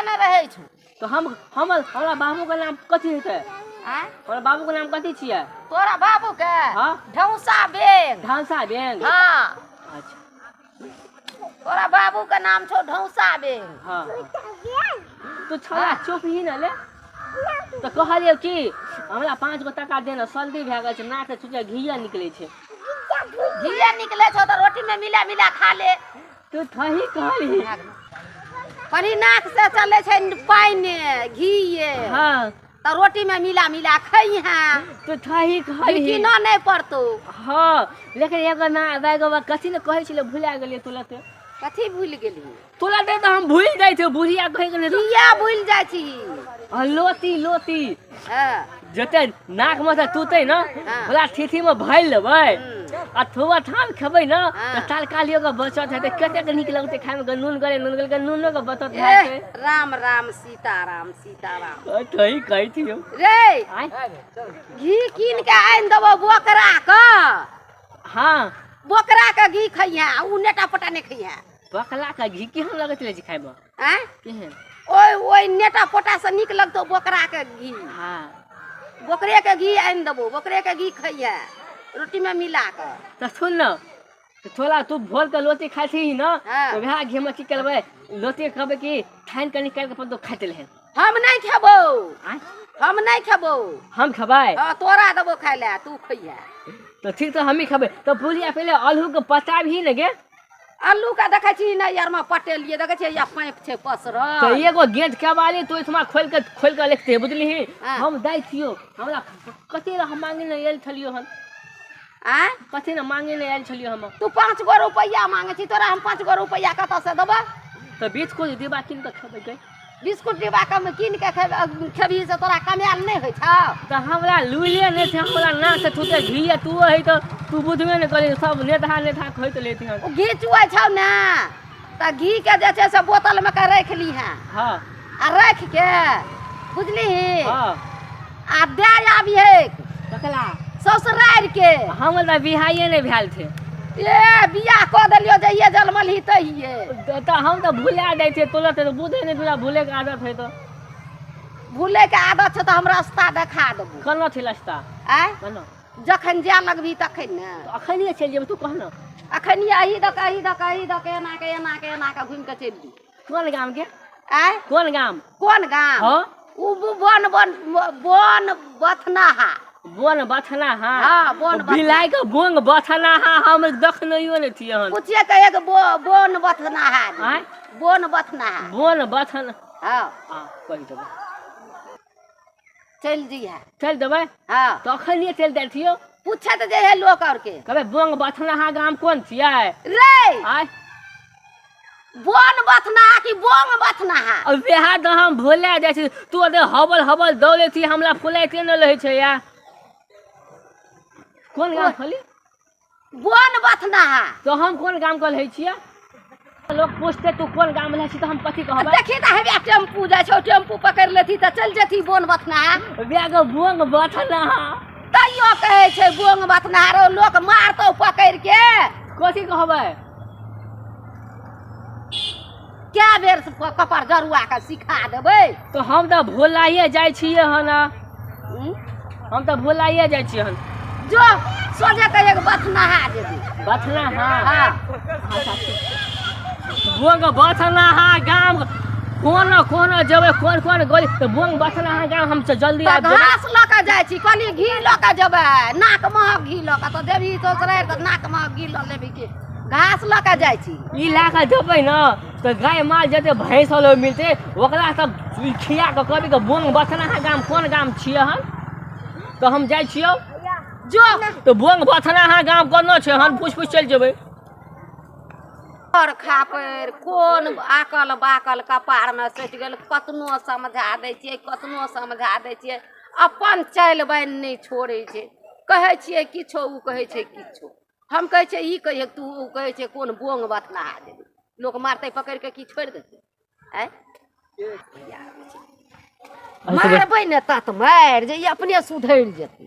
ने रहै छौ। तऽ हम हमर हमरा बाबू के नाम कथी हेतै? आँय? हमरा बाबू के नाम कथी छियै? तोरा बाबू के? हाँ। ढौसा बेंग। ढांसा बेंग। हाँ। अच्छा। तोरा बाबू के नाम छौ ढौसा बेंग। हाँ। तू छोड़ा चुप ही न ले। तऽ कहलियौ कि हमरा 5 गो टाका दे ने, सर्दी भए गेल छै, नाक से चुचा घिया निकलै छै। घिया निकलै छौ तऽ रोटी में मिला मिला खा ले। तू थही कहली। कनी नाक से चलै छै पानि घिये। हाँ। तऽ रोटी में मिला मिला खइहे। तू थही कहली। कीनो नहि पड़तौ। हाँ, लेकिन एगो ना एगो बात कथी ने कहै छलै भुला गेलियै तुरते। कथी भूलि गेली? तुरते तऽ हम भूलि जाइ छियै, बुढ़िया कहै गेलै। किया भूलि जाइ छी? आ, लोती लोती। हाँ। जते नाक में से टूटे ना, हाँ। ओकरा थीथी में भरि लेबै आ थोड़ा ठाम खेबै ना, हाँ। तऽ तरकारियो के बचत हेतै। कतेक नीक लगतै खाय में, नून गरे नून गरे नूनो के बचत एह, हेतै। राम राम सीताराम सीताराम। ओ, थही कहै छियौ। रे, आँय? घी कीन के आनि देबौ बोकरा के। हाँ। बोकरा के घी खइहे, उ नेटा पोटा नहि खइहे। बोकरा के घी केहन लगैत रहै छै खायमे? आँय? केहन? ओहि ओहि नेटा पोटा से नीक लगतौ बोकरा के घी। हाँ। बोकरे के घी आनि देबौ, बोकरे के घी खइहे रोटी में मिला के। तऽ सुन न, तऽ थोड़ा तू भोर के रोटी खाइ छी न, हाँ। तऽ वएह घी में की करबै, रोटी कहबै कि ठानि के निकालि के अपन तो खाइत रहे। हम नहि खेबौ। आँय? हम नहि खेबौ। हम खेबै? हाँ, तोरा देबौ खाइ लए, तू खइहे। तऽ ठीक, तऽ हमही खेबै। तऽ बुढ़िया पहिले आलू के पता भी ने गे। आलू के देखै छी ने यार में पटेलिए, देखै छियै या पाइप छै पसरल। तऽ एगो गेट के वाली तू एहिठमा खोलि के खोलि के लिखते बुझलिही। हाँ। हम दै छियौ, हमरा कते हम मांगे ने आयल छलियौ हन। आँय? कते ने मांगे ने आयल छलियौ हम। तू 5 गो रुपैआ मांगे छी, तोरा हम 5 गो रुपैआ कतऽ से देबै? तऽ बिस्कुट डिब्बा कीन के खेबै गे। बिस्कुट डिब्बा कम कीन के खेबही से तोरा कमायल नहि होइ छौ? तऽ हमरा लुइले नहि छै, हमरा नाक से छूटे घी आ तू है तऽ तू बुझबे नहि करी, सब नेता नेता खोइत लेती हन। ओ घी चुआइ छौ ने, तऽ घी के जे छै से बोतल में के राखि लीहें। हाँ। आ राखि के बुझलिही? हाँ। आ दे आबिहे। ककरा? ससुरारि के। हमर तऽ बियाहे नहि भेल छै। ए, बियाह कऽ देलियौ जहिये जनमलही तहिये। तऽ हम तऽ भुला जाइ छियै तुरत, तऽ बुझै नहि, तोरा भूले के आदत है तऽ। भूले के आदत छै तऽ हम रास्ता देखा देबौ। केना छै रास्ता? आँय? केना? जखन जाय लगबही तखन ने। तऽ अखनिये चलि जेबै, तू कह ने। अखनिये अही दऽ के, अही दऽ के, अही दऽ के, एना के, एना के, एना के घुमि के चलि जो। कोन गाम के? आँय? कोन गाम? कोन गाम? हाँ। उ बन बन बन बथनाहा। बन बथनाहा? हाँ, बन बथनाहा। बिलाइ के बोंग बथनाहा हम देखनैयो नहि छियै हन। पूछिए के एक बन बथनाहा। आँय? बन बथनाहा। बन बथन। हाँ। हाँ, कहि देबै। चलि जइहे। चलि देबै? हाँ। तऽ अखनिये चलि जाइ छियौ। पूछैत जइहे लोक और के। कहबै बोंग बथनाहा गाम कोन छियै? रे! आँय? बन बथनाहा कि बोंग बथनाहा? अब वएह तऽ हम भुला जाइ छी। तू ओते हबल हबल दौड़ै छी, हमरा फुलाइते नहि रहै छै या। कोन गाम खोली? बन बथनाहा। तऽ हम कोन गाम के रहै छियै? लोक पूछते तू कोन गाम रहै छी तऽ हम कथी कहबै? देखी तऽ हेबे टेम्पू जाइ छौ, टेम्पू पकड़ि लेती तऽ चलि जेती बन बथनाहा। वएह गो बोंग बथनाहा। तैयो कहै छै बोंग बथनाहा रौ, लोक मारतौ पकड़ि के। कथी कहबै? कए बेर कपार जरुआ के सिखा देबै? तऽ हम तऽ भुलाइए जाइ छियै हन। हम तऽ भुलाइए जाइ छियै हन। जो सोझे के एक बथनाहा जेबी। बथनाहा? हाँ। बोंग बथनाहा गाम कोन कोन जेबै, कोन कोन गली? तऽ बोंग बथनाहा गाम हम जल्दी तऽ आबि जेबै। घास लऽ के जाइ छी, कहली घी लऽ के जेबै, नाक महक घी लऽ के तऽ देबही ससुरारि तऽ नाक महक घी लऽ लेबही कि घास लऽ के जाइ छी। ई लए कऽ जेबै ने तऽ गाय माल जते भैंस होलो मिलतै ओकरा सब खिया कऽ कहबै कि बोंग बथनाहा गाम कोन गाम छियै हन? तऽ हम जाइ छियौ। जो। तऽ बोंग बथनाहा गाम कोना छै हन? पूछि पूछि चलि जेबै। और खापरि कोन आकल बाकल कपारमे सटि गेल, कतनो समझा दै छियै, कतनो समझा दै छियै, अपन चालि बानि नहि छोड़ै छै। कहै छियै किछो, ओ कहै छै किछो। हम कहै छियै ई कहियै तू, ओ कहै छै कोन बोंग बथनाहा देबै। लोक मारतै पकड़ि के की छोड़ि देतै? आँय? मारबै ने तत मारि जे ई अपने सुधरि जेतै।